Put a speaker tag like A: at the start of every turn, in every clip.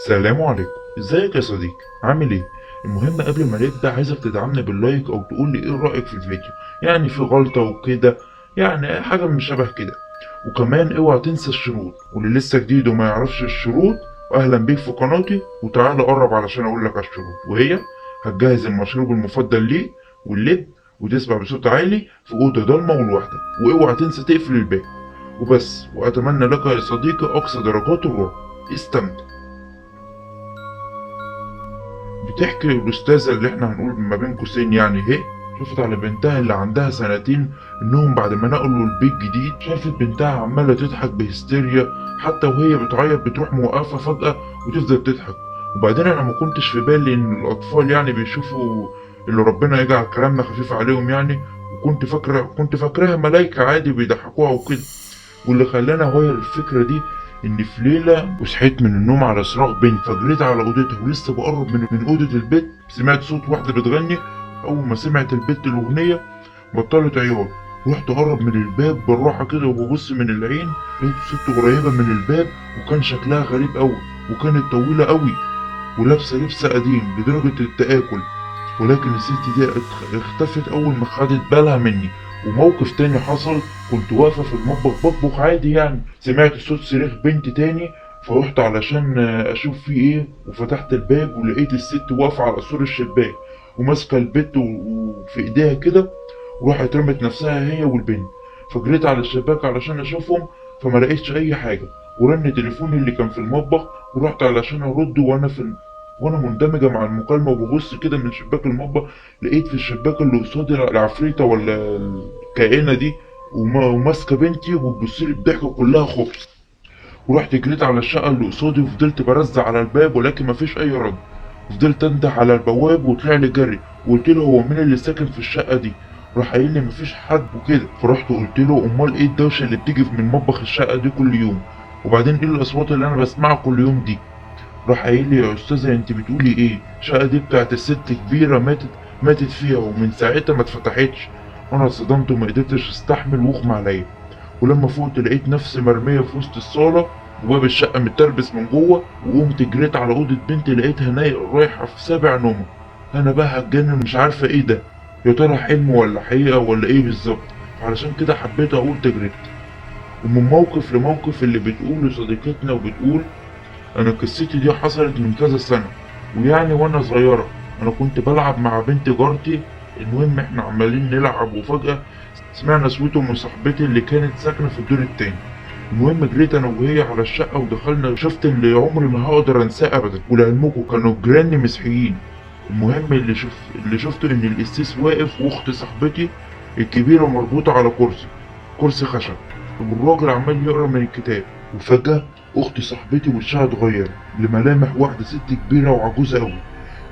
A: السلام عليكم، ازيك يا صديقي؟ عامل ايه؟ المهم قبل ما نبدا عايزك تدعمني بال like او تقول لي ايه رايك في الفيديو، يعني في غلطه وكده، يعني حاجة من شبه كده. وكمان اوعى تنسى الشروط، واللي لسه جديد وما يعرفش الشروط واهلا بيك في قناتي، وتعالى قرب علشان اقول لك على الشروط، وهي هتجهز المشروب المفضل ليك واللب، وتسمع بصوت عالي في اوضة ضلمة ولوحدك، واوعى تنسى تقفل الباب وبس. واتمنى لك يا صديقي اقصى درجات الرعب، استمتع. بتحكي الأستاذة اللي احنا هنقول ما بين قوسين يعني هي شافت على بنتها اللي عندها سنتين انهم بعد ما نقلوا البيت جديد، شافت بنتها عمالة تضحك بهستيريا، حتى وهي بتعيط بتروح موقفة فجأة وتفضل تضحك. وبعدين انا ما كنتش في بالي ان الاطفال يعني بيشوفوا اللي ربنا يجعل كلامنا خفيف عليهم يعني، وكنت فاكرة كنت فاكراها ملايكة عادي بيضحكوها وكده. واللي خلاني اغير الفكرة دي ان في ليلة وصحيت من النوم على صراخ بنت، فجريت على اوضتها ولسه بقرب من اوضة البيت سمعت صوت واحدة بتغني. اول ما سمعت البت الاغنية بطلت عياط، رحت اقرب من الباب بالراحة كده وببص من العين، لقيت ست قريبه من الباب وكان شكلها غريب قوي، وكانت طويلة قوي ولابسه لبس قديم لدرجة التآكل، ولكن الست دي اختفت اول ما خدت بالها مني. وموقف تاني حصل، كنت واقفة في المطبخ بطبخ عادي يعني، سمعت صوت صريخ بنت تاني، فروحت علشان اشوف فيه ايه، وفتحت الباب ولقيت الست واقفة على سور الشباك وماسكة البت وفي ايديها كده، وراحت رمت نفسها هي والبنت. فجريت على الشباك علشان اشوفهم فما لقيتش اي حاجة، ورن تليفوني اللي كان في المطبخ ورحت علشان ارد، وانا مندمجه مع المكالمة وببص كده من شباك المطبخ، لقيت في الشباك اللي قصادي العفريته ولا الكائنه دي وماسكه بنتي وبتبص لي بضحكه كلها خبز. ورحت جريت على الشقة اللي قصادي وفضلت برزع على الباب ولكن مفيش اي رد، وفضلت انده على البواب وطلع لي جري، وقلت له هو مين اللي ساكن في الشقة دي؟ راح قايل لي مفيش حد وكده. فرحت قلت له امال ايه الدوشة اللي بتيجي من مطبخ الشقة دي كل يوم؟ وبعدين ايه الاصوات اللي انا بسمعها كل يوم دي؟ راح قايل لي يا استاذه انت بتقولي ايه؟ الشقة دي بتاعت الست كبيرة ماتت فيها ومن ساعتها ما اتفتحتش. انا اتصدمت وما قدرتش استحمل واغمى عليا. ولما فقت لقيت نفسي مرمية في وسط الصاله وباب الشقة متربس من جوه، وقمت جريت على اوضة بنتي لقيتها نايمة رايحة في سابع نومه. انا بقى هتجنن مش عارفه ايه ده، يا ترى حلم ولا حقيقة ولا ايه بالظبط؟ فعلشان كده حبيت اقول تجربتي. ومن موقف لموقف اللي بتقوله صديقتنا وبتقول انا قصتي دي حصلت من كذا سنة، ويعني وانا صغيرة انا كنت بلعب مع بنت جارتي. المهم احنا عمالين نلعب وفجأة سمعنا صوته من صاحبتي اللي كانت ساكنة في الدور التاني. المهم جريت انا وهي على الشقة ودخلنا، شفت اللي عمري ما هقدر انساه ابدا، ولعلمكم كانوا جيراني مسيحيين. المهم اللي شفته ان القسيس واقف واخت صاحبتي الكبيرة مربوطة على كرسي خشب، والراجل عمال يقرا من الكتاب. وفجأة أخت صاحبتي وشها اتغير لملامح واحدة ست كبيرة وعجوزة أوي،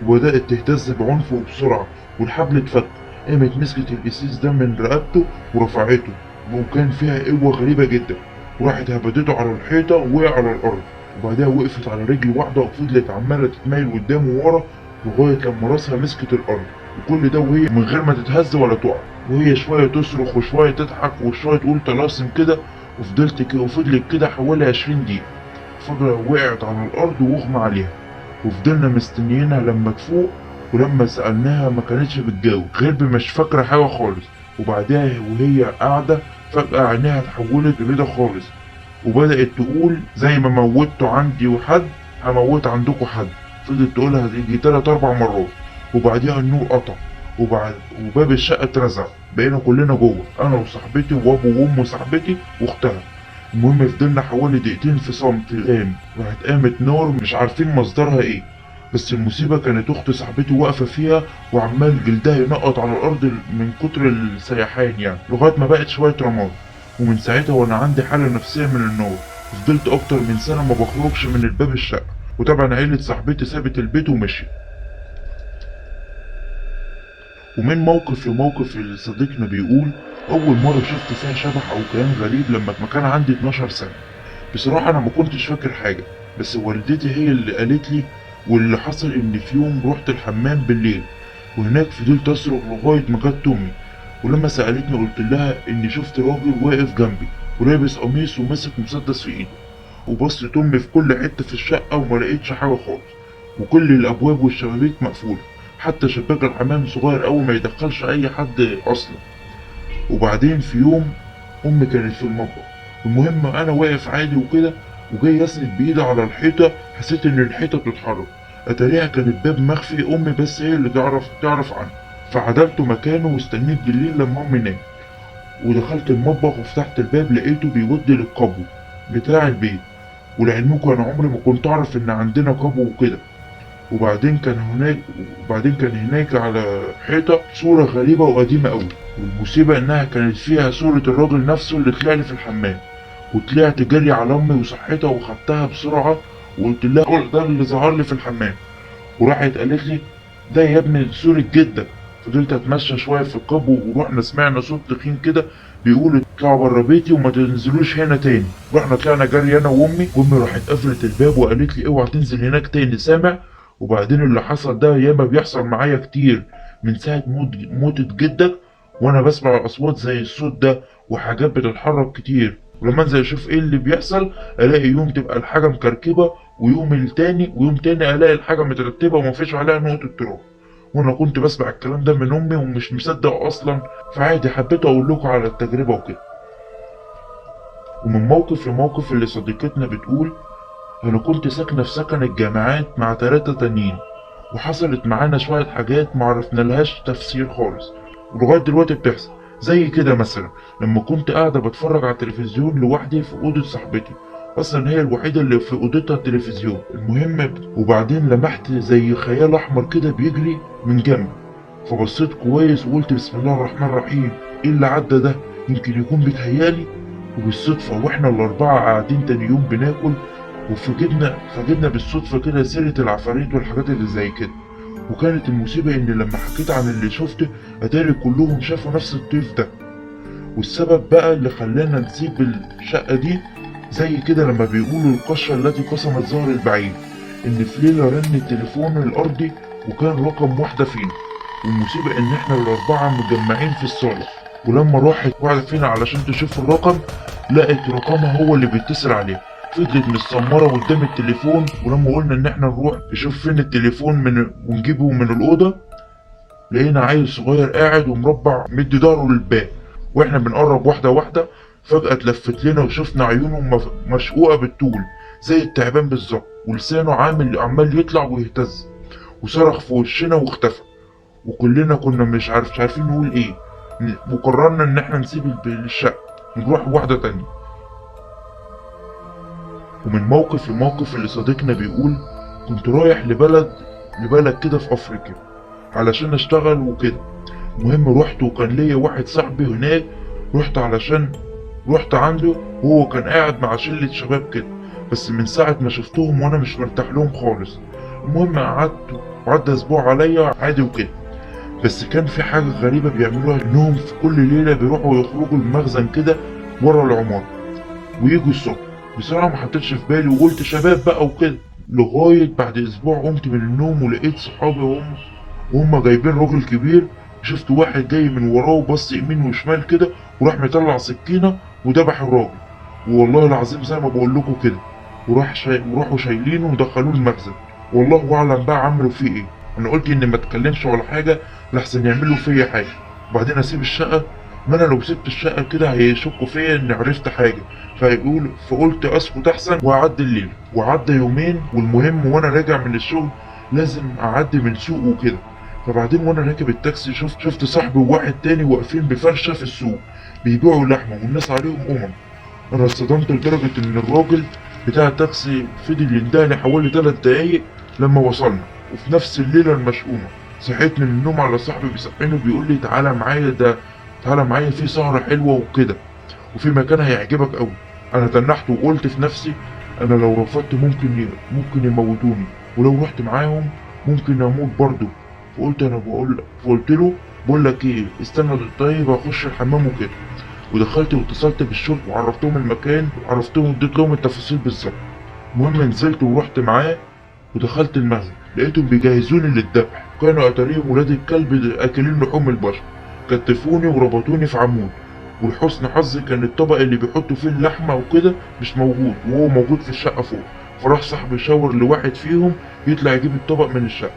A: وبدأت تهتز بعنف وبسرعة، والحبل اتفك. قامت مسكت القسيس ده من رقبته ورفعته، وكان فيها قوة غريبة جدا، وراحت هبدته على الحيطة ووقع على الأرض. وبعدها وقفت على رجل واحدة وفضلت عمالة تتمايل قدام وورا لغاية لما راسها مسكت الأرض، وكل ده وهي من غير ما تتهز ولا تقع، وهي شوية تصرخ وشوية تضحك وشوية تقول طلاسم كده. وفضلت كده حوالي 20 دقيقة. فجأة وقعت على الأرض واغمى عليها، وفضلنا مستنيينها لما تفوق، ولما سألناها ما كانتش بتجاوب غير بمش فاكرة حاجة خالص. وبعدها وهي قاعدة فجأة عينيها اتحولت لبيضة خالص، وبدأت تقول زي ما موتوا عندي وحد هموت عندكوا حد. فضلت تقولها يجي 3-4 مرات، وبعديها النور قطع وباب الشقة اترزع. بقينا كلنا جوه، انا وصاحبتي وابو وام صاحبتي واختها. المهم فضلنا حوالي دقيقتين في صمت تام، راحت قامت نار مش عارفين مصدرها ايه، بس المصيبة كانت اخت صاحبتي واقفة فيها وعمال جلدها ينقط على الارض من كتر السيحان يعني، لغاية ما بقت شوية رماد. ومن ساعتها وانا عندي حالة نفسية من النار، فضلت اكتر من سنة ما بخرجش من الباب الشقة. وطبعا عيلة صاحبتي سابت البيت ومشيت. ومن موقف لموقف صديقنا بيقول أول مرة شفت فيها شبح أو كيان غريب لما كان عندي 12 سنة. بصراحة أنا ما كنتش فاكر حاجة، بس والدتي هي اللي قالت لي. واللي حصل إن في يوم رحت الحمام بالليل، وهناك فضلت أصرخ لغاية ما جت أمي، ولما سألتني قلت لها إني شفت راجل واقف جنبي ولابس قميص وماسك مسدس في إيده. وبصت امي في كل حتة في الشقة وما لقيتش حاجة خالص، وكل الابواب والشبابيك مقفولة، حتى شباك الحمام صغير قوي ما يدخلش اي حد اصلا. وبعدين في يوم امي كانت في المطبخ، المهم انا واقف عادي وكده وجاي اسند بايدي على الحيطة، حسيت ان الحيطة بتتحرك، اتاريها كانت باب مخفي امي بس هي اللي تعرف عنه. فعدلته مكانه واستنيت بالليل لما امي نامت، ودخلت المطبخ وفتحت الباب لقيته بيودي للقبو بتاع البيت. ولعلمكم انا عمري ما كنت اعرف ان عندنا قبو وكده. وبعدين كان هناك على حيطة صوره غريبة وقديمة قوي، والمصيبة انها كانت فيها صوره الراجل نفسه اللي طلع لي في الحمام. وطلعت جري على امي وصحتها وخدتها بسرعة وقلت لها ده اللي ظهر لي في الحمام، وراحت قالت لي ده يا ابني صوره جدك. فضلت اتمشى شوية في القبو ورحنا سمعنا صوت تخين كده بيقول اطلعوا بره بيتي وما تنزلوش هنا تاني. رحنا طلعنا جري انا وامي، وامي راحت قفلت الباب وقالت لي اوعى تنزل هناك تاني، سامع؟ وبعدين اللي حصل ده ياما بيحصل معايا كتير من ساعة موتة جدك، وانا بسمع اصوات زي الصوت ده وحاجات بتتحرك كتير، ولما انزل اشوف ايه اللي بيحصل الاقي يوم تبقى الحاجة مكركبه، ويوم التاني ويوم تاني الاقي الحاجة مترتبة ومفيش عليها نقطة تراب. وانا كنت بسمع الكلام ده من امي ومش مصدق اصلا، فعادي حبيت اقول لكم على التجربة وكده. ومن موقف لموقف اللي صديقتنا بتقول انا كنت ساكنة في سكن الجامعات مع 3 تانيين، وحصلت معانا شوية حاجات معرفنالهاش تفسير خالص ولغاية دلوقتي بتحصل. زي كده مثلا لما كنت قاعدة بتفرج على التلفزيون لوحدي في اوضة صاحبتي، اصلا هي الوحيدة اللي في اوضتها التلفزيون. المهم وبعدين لمحت زي خيال احمر كده بيجري من جنبي، فبصيت كويس وقلت بسم الله الرحمن الرحيم، ايه اللي عدى ده؟ يمكن يكون بيتهيالي. وبالصدفه واحنا الاربعة قاعدين تاني يوم بناكل، وفاجئنا بالصدفة كده سيره العفاريت والحاجات اللي زي كده. وكانت المصيبة ان لما حكيت عن اللي شفته اتاري كلهم شافوا نفس الطيف ده. والسبب بقى اللي خلانا نسيب الشقة دي زي كده لما بيقولوا القشة التي قسمت ظهر البعير، ان في ليلة رن التليفون الارضي وكان رقم واحدة فينا، والمصيبة ان احنا الاربعة متجمعين في الصالة، ولما راحت واحدة فينا علشان تشوف الرقم لقت رقمها هو اللي بيتصل عليها. فضلت متسمرة قدام التليفون، ولما قلنا ان احنا نروح نشوف فين التليفون من ونجيبه من الأوضة لقينا عيل صغير قاعد ومربع مدي ظهره للباب، واحنا بنقرب واحدة واحدة فجأة اتلفت لنا وشفنا عيونه مشقوقة بالطول زي التعبان بالظبط، ولسانه عمال يطلع ويهتز، وصرخ في وشنا واختفى. وكلنا كنا مش عارفين نقول ايه، وقررنا ان احنا نسيب الشقة ونروح واحدة تانية. ومن موقف لموقف اللي صديقنا بيقول كنت رايح لبلد كده في افريقيا علشان اشتغل وكده. المهم رحت وكان ليا واحد صاحبي هناك، رحت عنده وهو كان قاعد مع شلة شباب كده، بس من ساعة ما شفتهم وانا مش مرتاح لهم خالص. المهم قعدت وعدى اسبوع عليا عادي وكده، بس كان في حاجة غريبة بيعملوها، انهم في كل ليلة بيروحوا يخرجوا المخزن كده ورا العمارة ويجوا الصبح. بصراحة ما حطيتش في بالي وقلت شباب بقى وكده، لغاية بعد اسبوع قمت من النوم ولقيت صحابي وهم جايبين راجل كبير، شفت واحد جاي من وراه وبص يمين وشمال كده وراح مطلع سكينة وذبح الراجل، والله العظيم زي ما بقول لكم كده، وراحوا شايلينه ودخلوه المخزن، والله اعلم بقى عملوا فيه ايه. انا قلت ان ما اتكلمش ولا حاجة لحسن يعملوا فيا حاجة وبعدين اسيب الشقة، ما انا لو سبت الشقة كده هيشكوا فيا ان عرفت حاجة، فيقول، فقلت اسكت احسن واعدي الليل. وعدى يومين، والمهم وانا راجع من الشغل لازم اعدي من سوق وكده، فبعدين وانا راكب التاكسي شفت صاحبي وواحد تاني واقفين بفرشه في السوق بيبيعوا لحمه والناس عليهم انا اتصدمت لدرجة ان الراجل بتاع التاكسي فضل يندهلي حوالي 3 دقايق لما وصلنا. وفي نفس الليلة المشؤومه صحيت من النوم على صاحبي بيصحيني وبيقول لي تعالى معايا، ده تعالى معايا في سهره حلوة وكده وفي مكان هيعجبك قوي. انا تنحت وقلت في نفسي انا لو رفضت ممكن يموتوني، ولو رحت معاهم ممكن اموت برضه. فقلت له بقول لك ايه، استنى طيب اخش الحمام وكده. ودخلت واتصلت بالشرطة وعرفتهم المكان وعرفتهم واديت لهم التفاصيل بالظبط. المهم نزلت ورحت معاه ودخلت المخزن، لقيتهم بيجهزوني للذبح، كانوا اتاريهم ولاد الكلب اكلين لحوم البشر. كتفوني وربطوني في عمود ولحسن حظي كان الطبق اللي بيحطوا فيه اللحمة وكده مش موجود، وهو موجود في الشقة فوق. فراح صاحبي شاور لواحد فيهم يطلع يجيب الطبق من الشقة،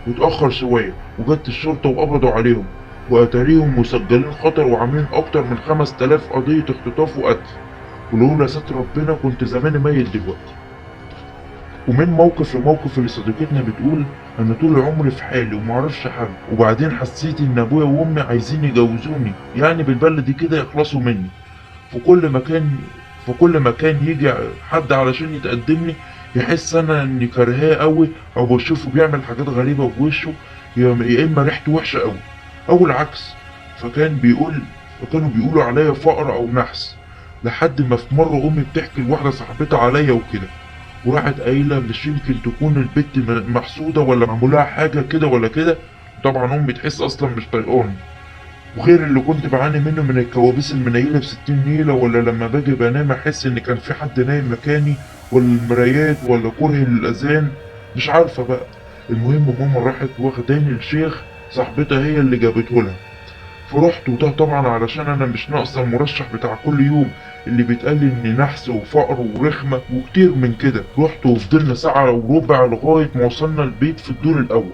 A: واتأخر شوية وجت الشرطة وقبضوا عليهم، وأتاريهم مسجلين خطر وعاملين أكتر من 5000 قضية اختطاف وقتل، ولولا ستر ربنا كنت زماني ميت دلوقتي. ومن موقف لموقف اللي صديقتنا بتقول انا طول عمري في حالي ومعرفش حد، وبعدين حسيت ان ابويا وامي عايزين يجوزوني، يعني بالبلدي كده يخلصوا مني. في كل مكان يجي حد علشان يتقدمني يحس انا اني كرهاه قوي، او بشوفه بيعمل حاجات غريبة بوشه، يا اما ريحته وحشة قوي او العكس. فكانوا بيقولوا عليا فقر او نحس. لحد ما في مرة امي بتحكي لواحدة صاحبتها عليا وكده، وراحت قايله مش يمكن تكون البت محسوده ولا معمولها حاجة كده ولا كده. طبعا امي تحس اصلا مش طايقاني، وغير اللي كنت بعاني منه من الكوابيس المنيله ب60 نيله، ولا لما باجي بنام احس ان كان في حد نايم مكاني، ولا المرايات، ولا كره للاذان، مش عارفه بقى. المهم ماما راحت واخداني الشيخ صاحبتها هي اللي جابته لها، فرحت، وده طبعا علشان انا مش ناقصه المرشح بتاع كل يوم اللي بيتقال لي اني نحس وفقر ورخمه وكتير من كده. رحت وفضلنا ساعة وربع لغاية ما وصلنا البيت في الدور الاول.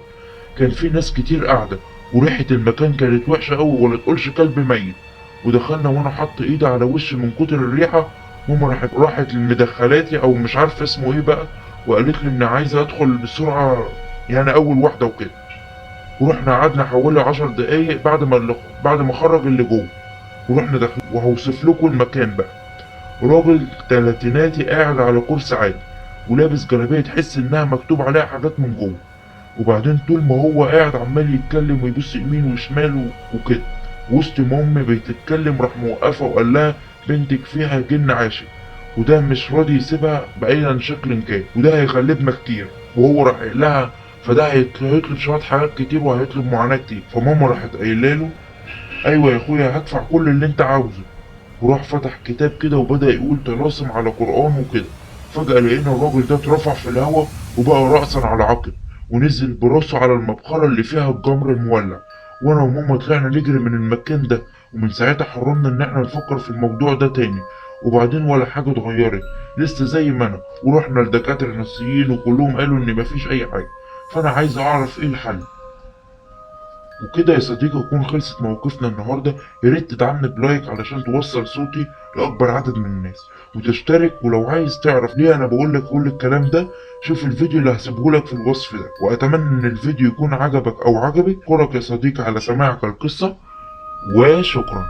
A: كان في ناس كتير قاعدة، وريحه المكان كانت وحشة قوي ولا تقولش كلب ميت. ودخلنا وانا حاطط ايدي على وشي من كتر الريحة. ماما راحت لمدخلاتي او مش عارفه اسمه ايه بقى، وقالت لي ان عايزه ادخل بسرعة يعني اول واحدة وكده. ورحنا قعدنا حوالي 10 دقايق بعد ما خرج اللي جوه، ورحنا داخلين. وهوصف لكم المكان بقى. راجل تلاتيناتي قاعد على كرسي عادي، ولابس جلابية تحس انها مكتوب عليها حاجات من جوه. وبعدين طول ما هو قاعد عمال يتكلم ويبص يمين وشمال وكده. وسط ما امي بتتكلم راح موقفه وقال لها بنتك فيها جن عاشق، وده مش راضي يسيبها باي شكل كان، وده هيغلبنا كتير. وهو راح قايل لها فده هيطلب شوية حاجات كتير وهيطلب معاناة كتير. فماما راحت قايله له ايوه يا اخويا هدفع كل اللي انت عاوزه. وراح فتح كتاب كده وبدا يقول طلاسم على قران وكده. فجاة لقينا الراجل ده اترفع في الهوا وبقى راسا على عقب، ونزل براسه على المبخره اللي فيها الجمر المولع. وانا وماما طلعنا نجري من المكان ده، ومن ساعتها حرمنا ان احنا نفكر في الموضوع ده تاني. وبعدين ولا حاجة اتغيرت، لسه زي ما انا. ورحنا لدكاتره نفسيين وكلهم قالوا ان مفيش اي حاجة. فانا عايز اعرف ايه الحل وكده يا صديقي. يكون خلصت موقفنا النهارده. يا ريت تدعمني ب like علشان توصل صوتي لاكبر عدد من الناس، وتشترك. ولو عايز تعرف ليه انا بقول لك كل الكلام ده، شوف الفيديو اللي هسيبه لك في الوصف ده. واتمنى ان الفيديو يكون عجبك او عجبك. اشكرك يا صديقي على سماعك القصة، وشكرا.